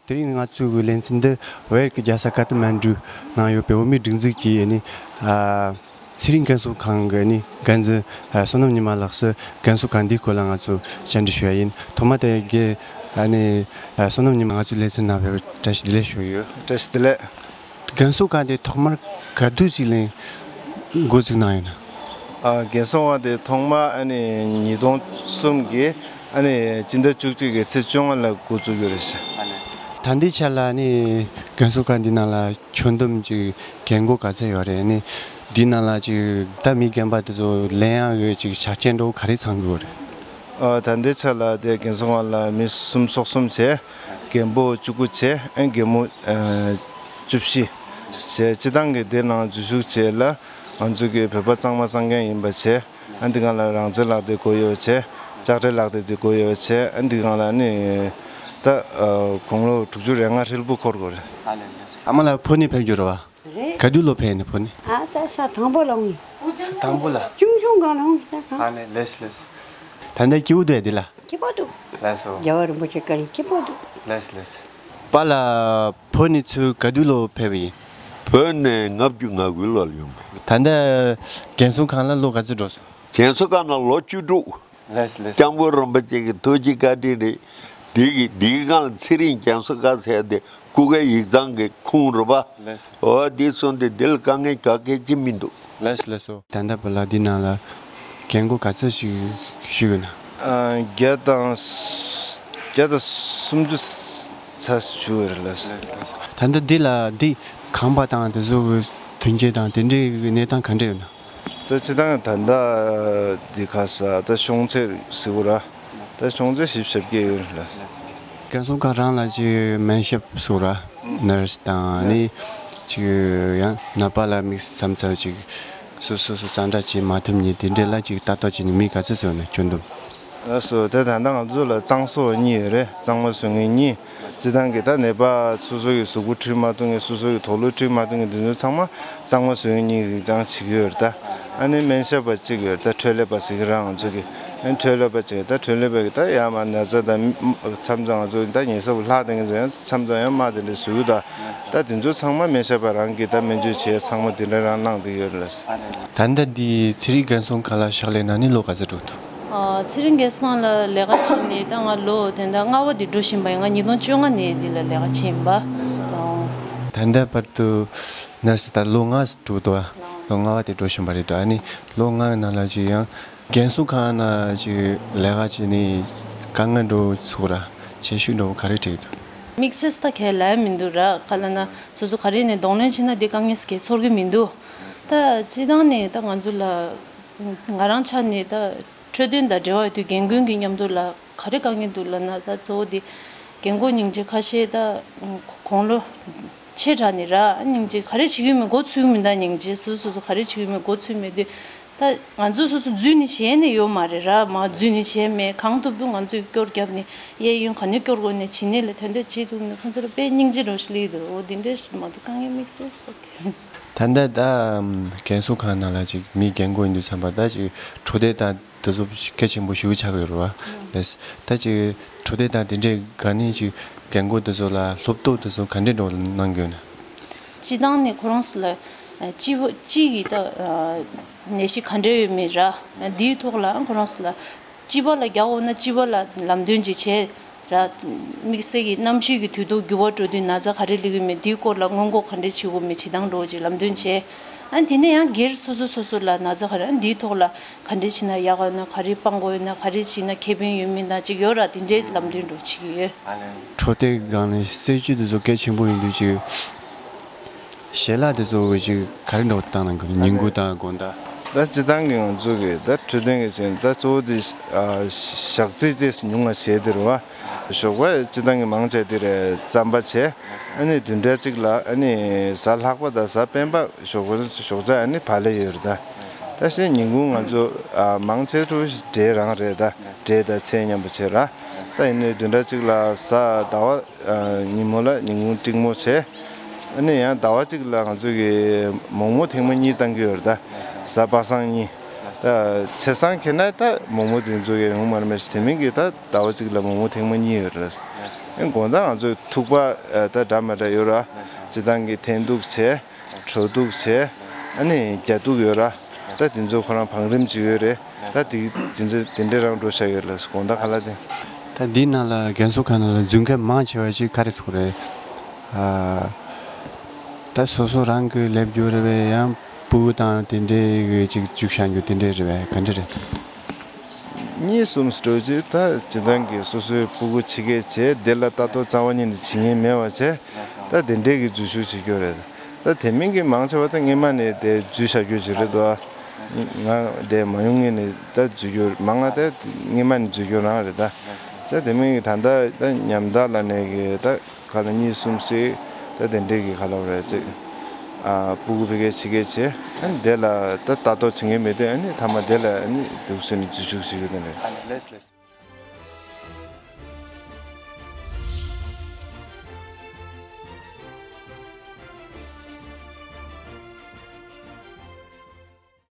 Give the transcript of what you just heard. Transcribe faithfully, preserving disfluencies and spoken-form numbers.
དེ་རིང་ང་ཚོའི་ལེ་ཚན་འདི་ཝེར་གྱི་རྒྱལ་ས་ཀ་ཐ་མན་གྲུ་ནང་ཡོད་པའི་བོད་མིའི་སྒྲིག་འཛུགས་ཀྱི་ཨ་ནི་ཨ་ཚེ་རིང་རྒན་གསོ་ཁང་གི་ཨ་ནི་འགན་འཛིན་ཨ་བསོད་ནམས་ཉི་མ་ལགས་སུ་རྒན་གསོ་ཁང་འདིའི་སྐོར་ལ་ང་ཚོ་བཅར་འདྲི་ཞུ་ཡ་ཡིན། ཐོག་མ་དེ་རྒན་ཨ་ནི་ཨ་བསོད་ནམས་ཉི་མ་ང་ཚོའི་ལེ་ཚན་ནང་ཕེབས་པར་བཀྲ་ཤིས་བདེ་ལེགས་ཞུ་ཡོད། བཀྲ་ཤིས་བདེ་ལེགས། རྒན་གསོ་ཁང་དེ་ཐོག་མར་ག་དུས་ཅིག་ལ་འགོ་བཙུགས་གནང་ཡོད་ན། ཨ། རྒན་གསོ་ཁང་དེ་ཐོག་མ་ཨ་ནི་ཉིས་སྟོང་གསུམ་གྱི་ཨ་ནི་སྤྱི་ཟླ་བཅུ་གཅིག་གི་ཚེས་བཅོ་ལྔ་ལ་འགོ་བཙུགས་ཡོད་རེད་ཤག། ད་ལྟའི་ཆ་ལ་ཨ་ནི་རྒན་གསོ་ཁང་འདི་ནང་ལ་ཁྱོན་བསྡོམས་ཀྱི་རྒན་རྒོན་ག་ཚད་ཡོད་རེད། ཨ་ནི་འདི་ནང་ལ་ཅིག་ད་མི་རྒན་པ་དེ་ཚོ་ལེན་ཡག་གི་ཅིག་ཆ་རྐྱེན་འདྲ་བོ་ག་རེ་ཚང་དགོས་རེད། ཨ། ད་ལྟའི་ཆ་ལ་དེ་རྒན་གསོ་ཁང་ལ་མི་སུམ་ཅུ་སོ་གསུམ་བྱས། རྒན་པོ་བཅུ་དགུ་བྱས། ཨ། རྒན་མོ་ཨ་བཅུ་བཞི་བྱས། སྤྱི་བཏང་གི་དེ་ནང་འཛུལ་ཞུགས་བྱས་ལ་ང་ཚོ་གི་བོད་པ་གཙང་མ་གཙང་རྐྱང་ཡིན་པ་བྱས། ཨ། འདི་སྒང་ལ་རང་བཙན་ལག་དེབ་དགོས་ཡོད་བྱས། ལྕགས་འབྲེལ་ལག་དེབ་དེ་དགོས་ཡོད་བྱས། ཨ། འདི་སྒང་ལ་ནི་ད་ཨ་དགུང་ལོ་དྲུག་ཅུ་རེ་ལྔ་ཧྲིལ་པོ་འཁོར་དགོས་རེད། ཨ་མ་ལགས་ཕོ་ནི་ཕེབས་རྒྱུ་རེད་བ། རེད། ག་དུས་ལོ་ཕེབས་ནི་ཕོ་ནི། ཨ་ད་ས་དང་པོ་ལ་འོང་། དང་པོ་ལ། ཆུང་ཆུང་སྒང་ལ་འོང་ད་གང་། ཨ་ནི་ལེས་ལེས། ད་ལྟ་སྐྱིད་པོ་འདུག་ཨ་འདི་ལ། སྐྱིད་པོ་འདུག། ལགས་སོ། རྒྱལ་བ་རིན་པོ་ཆེ་བཀའ་དྲིན་སྐྱིད་པོ་འདུག། ལེས་ལེས། པཱ་ལགས་ཕོ་ནི་ཚུར་ག་དུས་ལོ་ཕེབས་པ་ཡིན། བོད་ནས་ལྔ་བཅུ་ང་དགུ་ལོར་ཡོང་བ། ད་ལྟ་རྒན་གསོ་ཁང་ལ་ལོ་ག་ཚོད་འགྲོ་སོང་། རྒན་གསོ་ཁང་ལ་ལོ་བཅུ་དྲུག། ལེས་ལེས། སྐྱབས་མགོན་རིན་པོ་ཆེ་གི་ཐུགས་རྗེ་བཀའ་དྲིན་རེད། འདི་གི་འདིའི་སྒང་ལ་ཚེ་རིང་རྒན་གསོ་ཁང་ཟེར་དེ་སྐུ་སྒེར་ཡིག་ཚང་གི་ཁུངས་རེད་པ། ལེས། འོ་འདི་སོང་སྟེ་འདི་ལ་དཀའ་ངལ་ག་གེ་ཅི་མི་འདུག། ལེས་ལེས་སོ། ད་ལྟ་བར་ལ་འདི་ནང་ལ་རྒན་རྒོན་ག་ཚོད་ཞིག་བཞུགས་ཡོད་ན། ཨ། བརྒྱ་དང་བརྒྱ་དང་སུམ་ཅུ་ཙམ་བཞུགས་ཡོད་རེད་ལགས། ད་ལྟ་འདི་ལ་འདི་ཁང་པ་དང་དེ་ཚོ་གི་མཐུན་རྐྱེན་དང་དེ་འདྲའི་གི་གནས་སྟངས་ག་འདྲ་ཡོད་ན། ད་སྤྱི་བཏང་ད་ལྟ་འདི་ག་ས་ད་ཤོང་ཚད་ཟེར་བ་ར། ད་ཤོང་ཚད་བཞི་བཅུ་ཞེ་བརྒྱད་ཡོད་རེད་ལགས། རྒན་གསོ་ཁང་རང་ལ་ཅིག་སྨན་ཞབས་ཟེར་བ་ར། ནར་སི་དང་ནི་ཅིག་ཡང་ནད་པ་ལ་དམིགས་བསལ་ཙམ་ཅིག་སོ་སོ་སོ་གཙང་སྦྲ་བྱེད་མ་ཐུབ་མཁན་དེ་འདྲ་ལ་ཅིག་ལྟ་རྟོག་བྱེད་མཁན་མི་ག་ཚོད་ཙམ་ཡོད་ན་ཁྱོན་བསྡོམས། ལགས་སོ། དེ་ད་ལྟ་ང་ཚོ་ལ་གཙང་བཟོ་བ་གཉིས་ཡོད་རེད། གཙང་མ་བཟོ་མཁན་གཉིས། སྤྱི་བཏང་གི་ད་ནད་པ་སོ་སོ་ཡི་གཟུགས་པོ་འཁྲུད་མ་ཐུབ་མཁན། སོ་སོ་ཡི་དུག་ལོག་འཁྲུད་མ་ཐུབ་མཁན་དེ་ཚོ་ཚང་མ་གཙང་མ་བཟོ་མཁན་གཉིས་རིགས་ཙང་བྱེད་ཀྱི་ཡོད་རེད་ད། ཨ་ནི་སྨན་ཞབས་པ་གཅིག་ཡོད་རེད་ད། འཕྲོད་ལས་པ་ཟེར་གྱི་རང་ང་ཚོ་གི། ཨ་ནི་འཕྲོད་ལས་པ་གཅིག་ད། འཕྲོད་ལས་པ་གི་ད་ཡར་མར་ན་ཚ་ད་མཚམས་མཚམས་ང་ཚོ་ད་ཉལ་ས་བུ་ལྷག་བསྡད་མཁན་ཚོ་ཡང་མཚམས་མཚམས་ཡང་དམར་དེ་འདྲ་བཟོ་གི་ད། ད་དེ་ཚོ་ཚང་མ་སྨན་ཞབས་པ་རང་གིས་ད་སྨན་བཅོས་བྱས་ཚང་མ་དེ་འདྲ་རང་གནང་བསྡད་ཡོད་རེད་ལགས། ད་ལྟ་འདི་ཚེ་རིང་རྒན་གསོ་ཁང་ལ་ཕྱག་ལས་གནང་ནས་ལོ་ག་ཚོད་འགྲོ་འདུག། ཨ། ཚེ་རིང་རྒན་གསོ་ཁང་ལ་ལས་ཀ་བྱས་ནས་ད་ང་ལོ་དེ་འདྲ་ལྔ་པ་དེ་འགྲོ་བཞིན་པ་ཡིན། ང་ཉིས་སྟོང་བཅོ་ལྔ་ནས་འདི་ལ་ལས་ཀ་བྱས་ཡིན་པ། ཨོ། ད་ལྟ་བར་དུ་ནར་སི་ད་ལོ་ལྔ་འགྲོ་འདུག། ཨ། ལོ་ལྔ་པ་དེ་འགྲོ་བཞིན་པ་རེད་འདུག། ཨ་ནི་ལོ་ལྔ་ནང་ལ་ཅིག་ཡང་རྒན་གསོ་ཁང་ནང་ཅིག་ལས་ཀ་བྱས་ནས་དཀའ་ངལ་འདྲ་བོ་ཚོར་ར་ཁྱད་ཆོས་འདྲ་བོ་ག་རེ་འཕྲད་འདུག། དམིགས་བསལ་ད་གས་ལབ་ཡ་མི་འདུག་ར། ག་ལབ་ན་སོ་སོ་ག་རེ་ནས་གདོང་ལེན་བྱས་ན་འདི་དཀའ་ངལ་གས་ཚོར་གི་མི་འདུག། ད་སྤྱི་བཏང་ནས་ད་ང་ཚོ་ལ་ང་རང་ཆ་ནས་ད། འཕྲོད་བསྟེན་དང་འབྲེལ་བ་ཡོད་དུས་རྒན་རྒོན་གྱི་མཉམ་དུ་ལ་ག་རེ་དཀའ་ངལ་འདུག་ལབ་ན། ད་གཙོ་བོ་དེ་རྒན་རྒོན་སྙིང་རྗེ་ཁ་ཤས་ད་དགུང་ལོ་ཆེ་དྲགས་ནས་ར་སྙིང་རྗེ་ག་རེ་བྱེད་ཀྱི་ཡོད་མེད་མགོ་ཚོས་ཀྱི་མི་འདུག། སྙིང་རྗེ་སོ་སོ་སོ་ག་རེ་བྱེད་ཀྱི་ཡོད་མེད་མགོ་ཚོས་མེད་དུས། ད་ང་ཚོ་སོ་སོ་འཛུལ་ནས་བྱས་ནས་ཡོད་མ་རེད་ར། མར་འཛུལ་ནས་བྱས་མེད། གང་ཐུབ་ཐུབ་ང་ཚོས་སྐྱོར་བརྒྱབ་ནས་གཡས་གཡོན་ག་ནས་སྐྱོར་དགོས་ནས་བྱས་ནས་ལ་དོན་དུ་བྱེད་ཐུབ་ནས་ཁོང་ཚོ་ལ་དཔེ་སྙིང་རྗེ་རོ་ཞིག་སླེབས་འདུག། འོ་འདི་འདྲས་མ་གཏོགས་དཀའ་ངལ་དམིགས་བསལ་ཟེར་གྱི་མི་འདུག། ད་ལྟ་ད་རྒན་གསོ་ཁང་ནང་ལ་ཅིག་མི་རྒན་རྒོན་ཡིན་དུས་ཙམ་པ་ད་ཅིག་འཕྲོད་བསྟེན་དང་དེ་ཚོ་གལ་ཆེན་པོ་ཞེ་པོ་ཆགས་ཀྱི་ཡོད་རེད་བ། ལགས། ད་ཅིག་འཕྲོད་བསྟེན་དང་དེ་འདྲའི་ག་ནས་ཅིག་རྒན་རྒོན་དེ་ཚོ་ལ་སློབ་གཏོད་དེ་ཚོ་ག་འདྲའི་འགྲོ་གནང་གི་ཡོད་ན། སྤྱི་བཏང་ནས་ཁོ་རང་ཚོ་ལ་སྤྱི་བོ་སྤྱི་ཡི་ད་ནད་གཞི་ག་འདྲ་ཡོད་མེད་ར། འདིའི་ཐོག་ལ་ཁོ་རང་ཚོ་ལ་སྤྱི་པ་ལ་རྒྱག་འོང་ན་སྤྱི་པ་ལ་ལམ་སྟོན་ཅིག་བྱས། ར། དམིགས་བསལ་གྱི་གནམ་གཤིས་ཀྱི་དུས་ཐོག་འགྱུར་བ་འགྲོ་དུས་ན་ཚ་ག་རེ་སླེབས་ཀྱི་མེད། དེའི་སྐོར་ལ་སྔོན་འགོག་ག་འདྲས་བྱེད་དགོས་མེད་བྱེད་སྟངས་འདྲ་བོ་ཅིག་ལམ་སྟོན་བྱས། ཨ་ནི་དེ་ནས་ཡང་སྒེར་སོ་སོ་སོ་སོ་ལ་ན་ཚ་ག་རེ། ཨ་ནི་དེའི་ཐོག་ལ་ག་འདྲས་བྱས་ན་ཡག་ཡོད་ན། ག་རེ་སྤང་དགོས་ཡོད་ན། ག་རེ་བྱས་ན་ཁེ་ཕན་ཡོད་མེད་ན་ཅིག་ཡོད་ར། དེ་འདྲའི་ལམ་སྟོན་འདྲ་བོ་བྱེད་ཀྱི་ཡོད། འཕྲོད་བསྟེན་སྒང་ནས་སྲིད་ཇུས་དེ་ཚོ་གལ་ཆེན་པོ་ཡིན་དུས་ཅིག་ཞལ་ལག་དེ་ཚོ་ཅིག་ག་རེ་འདྲ་བོ་བཏང་གནང་གི་ཡོད། ཉིན་གུང་དང་དགོང་དག། ད་སྤྱི་བཏང་གི་ང་ཚོ་གི་ད་འཕྲོད་བསྟེན་གི་ཆེད་ད་གཙོ་བོ་དེ་ཨ་ཞག་ཚིལ་དེ་ཉུང་ང་བྱས་དེ་རེད་བ། ཞོགས་པ་སྤྱི་བཏང་གི་མང་ཆེ་དེ་རེད། རྩམ་པ་བྱས། ཨ་ནི་བདུན་ཕྲག་གཅིག་ལ་ཨ་ནི་གཟའ་ལྷག་པ་དང་གཟའ་སྤེན་པ་ཞོགས་པ་ཞོགས་ཇ་ཨ་ནི་བག་ལེབ་ཡོད་རེད་ད། ད་ཤེས་ཉིན་གུང་ང་ཚོ་ཨ་མང་ཆེ་ཕྲུ་གུ་འབྲས་རང་རེད་ད། འབྲས་དང་ཚལ་མཉམ་པོ་བྱས་ར། ད་ཡིན་ནའི་བདུན་ཕྲག་གཅིག་ལ་གཟའ་ཟླ་བ་ཨ་ཉིན་མོ་ལ་ཉིན་གུང་འབྲིང་མོ་བྱས། ཨ་ནི་ཡང་ཟླ་བ་གཅིག་ལ་ང་ཚོ་གི་མོག་མོག་ཐེངས་མ་གཉིས་བཏང་གི་ཡོད་རེད་ད། གཟའ་པ་སངས་གཉིས། ད་ཚེས་བཟང་ཁེལ་ན་ད་མོག་མོག་དེ་ཚོ་གི་ཡོང་མ་རེད། མ་གཞི་དེ་མིན་གྱི་ད་ཟླ་བ་གཅིག་ལ་མོག་མོག་ཐེངས་མ་གཉིས་ཡོད་རེད། ཨེ་དགོང་དག་ང་ཚོས་ཐུག་པ་ཨ་ད་འདྲ་མ་འདྲ་ཡོད་ར། སྤྱིར་བཏང་གི་འཐེན་ཐུག་བྱས། བྲོ་ཐུག་བྱས། ཨ་ནི་རྒྱ་ཐུག་ཡོད་ར། ད་དེ་ཚོ་ཁོ་རང་བང་རིམ་ཅིག་ཡོད་རེད། ད་དེ་དེ་ཚོ་དེ་འདྲས་རང་འགྲོ་བཞག་ཡོད་ལ་དགོང་དག་ཁ་ལག་དེ། ད་འདིའི་ནང་ལ་རྒན་གསོ་ཁང་ནང་ལ་འཛུལ་མཁན་མང་ཆེ་བ་ཞིག་ག་རེ་ཚོགས་རེད། ཨ། ད་སོ་སོ་རང་གི་ལས་རྒྱུ་རེད་པས། ཡང་སྤུ་གུ་དང་དེ་འདྲའི་གི་ཅིག་བཅུག་བཞག་རྒྱུ་དེ་འདྲའི་རེད་པས། ག་འདྲ་རེད། གཉིས་གསུམ་སྤྲོད་ཅིག་ད་སྤྱིར་བཏང་གི་སོ་སོའི་སྤུ་གུ་ཕྱི་རྒྱལ་བྱས་དེ་ལ་ལྟ་རྟོག་རྩ་བ་ཉིད་ནས་བྱེད་མཁན་མེད་པ་བྱས། ད་དེ་འདྲའི་གི་འཛུལ་ཞུགས་བྱེད་རྒྱུ་རེད། ད་དེ་མིན་གྱི་མང་ཆེ་བ་ད་སྔས་མ་ནས་དེ་འཛུལ་བཞག་རྒྱུ་ཅིག་རེད་དོ། ང་དེ་མ་ཡོང་སྔོན་ནས་ད་འཛུལ་རྒྱུ་མང་ང་ད་སྔས་མ་ནས་འཛུལ་རྒྱུ་རང་རེད་ད། ད་དེ་མིན་གྱི་ད་ལྟ་ད་ཉམ་ཐག་ལ་ནས་གི་ད་ག་ལ་གཉིས་གསུམ་ཞིག་ད་དེ་འདྲའི་གི་ག་ལ་རེད་ཅིག་ཨ་སྤུ་གུ་ཕ་གིར་ཕྱི་རྒྱལ་བྱས། ཨ་ནི་དེ་ལ་ད་ལྟ་རྟོག་བྱེད་མཁན་མེད་དུས་ཨ་ནི་མཐའ་མ་དེ་ལ་ཨ་ནི་འདུག་སེ་ནས་འཛུལ་ཞུགས་བྱེད་རྒྱུ་དེ་འདྲ་རེད།